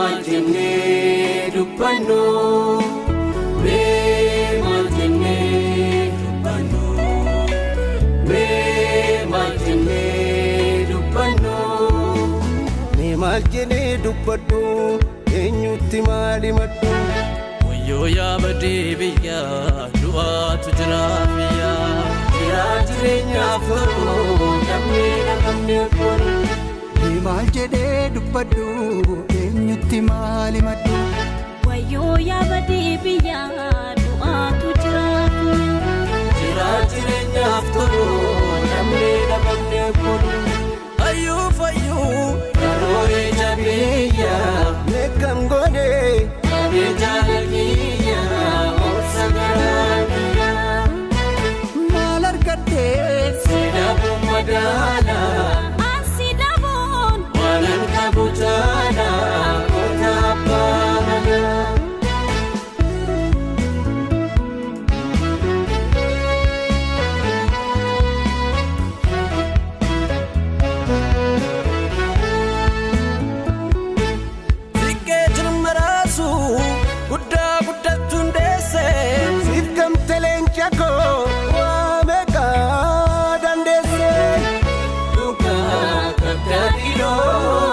maal jennee dubbannu? Mee maal jennee dubbannu? Mee maal jennee dubbannu? Mee maal jennee dubbadhu? Eenyutti maal himadhu? Wayyoo yaa badii biyyaa du'aatu jira biyyaa. Jira jireenyaaf tolu namni namni tolu. Mee maal jedhee dubbadhu? Eenyutti maal himadhu? Wayyoo yaa badii biyyaa du'aatu jira biyyaa. Jira jireenyaaf tolu namni namni tolu. Hayyuu fayyuu Karooree jabeeyyaa Meeqam goonee? Qabee jaalalkiyyaa obsa garaa kiyyaa. Maal argadhee? Sidaabuu madaalaa Ansi dhabuun waanan qabu caalaa goota abbaa malaa. Xiqqee jirma raasu guddaa guddattu hundeesse. Siif gamte leenca koo waa meeqa dandeesse? Dhugaa qabdaa dhiiroo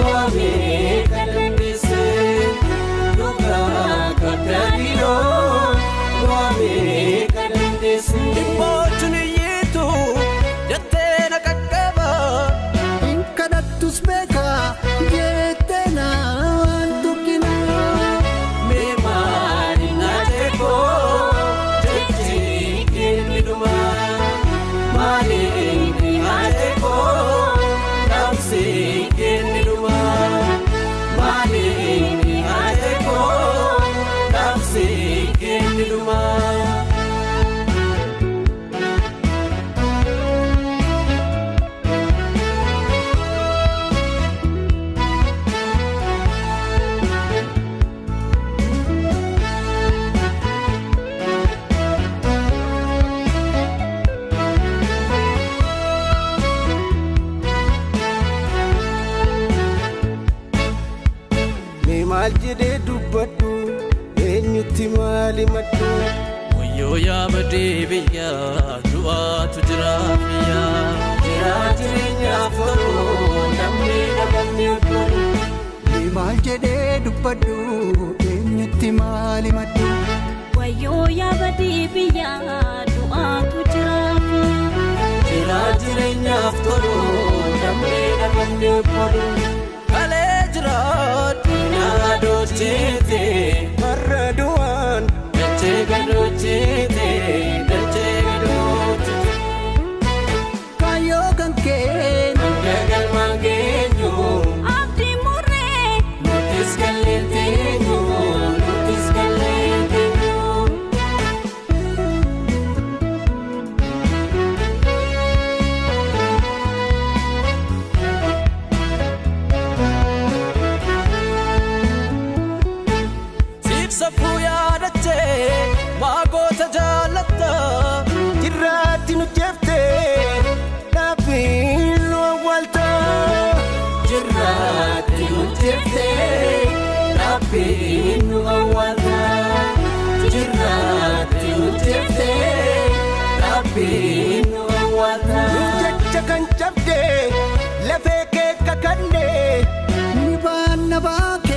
waa meeqa dandeesse? Dhugaa qabdaa dhiiroo waa meeqa dandeesse? Dhibboochuun iyyiitu jettee na qaqqaba. Hin kadhattus beekaa jettee naan tuqinaa. Mee maali na jeekoo jechi kenni dhumaa? Maali na jeekoo dhaamsi kenni dhumaa? Maali na jeekoo dhaamsi kenni dhumaa? Mee maal jedhee dubbadhu? Eenyutti maal himadhu? Wayyoo yaa badii biyyaa du'aatu jira biyyaa. Jira jireenyaaf tolu namni namni tolu. Mee maal jedhee dubbadhu? Eenyutti maal himadhu? Wayyoo yaa badii biyyaa du'aatu jira biyyaa. Jira jireenyaaf tolu namni namni tolu. Kalee jiraadhu Naadoochite Har'a du'aan dachee gadoochite dachee gadoochite. Kaayyoo kan kee Hanga galmaan geenyu Abdii murree nutis gallee teenyu nutis gallee teenyu. Siif safuu yaadachee maagoota jaallatta. jirraatti nu jeeftee dhaabbiin nu awwaalta. Jirraatti nu jeeftee dhaabbiin nu awwaalta. Jirraatti nu jeeftee dhaabbiin nu awwaalta. Nuuf jecha kan cabde lafee kee kakadhe. Ni baanna baakee.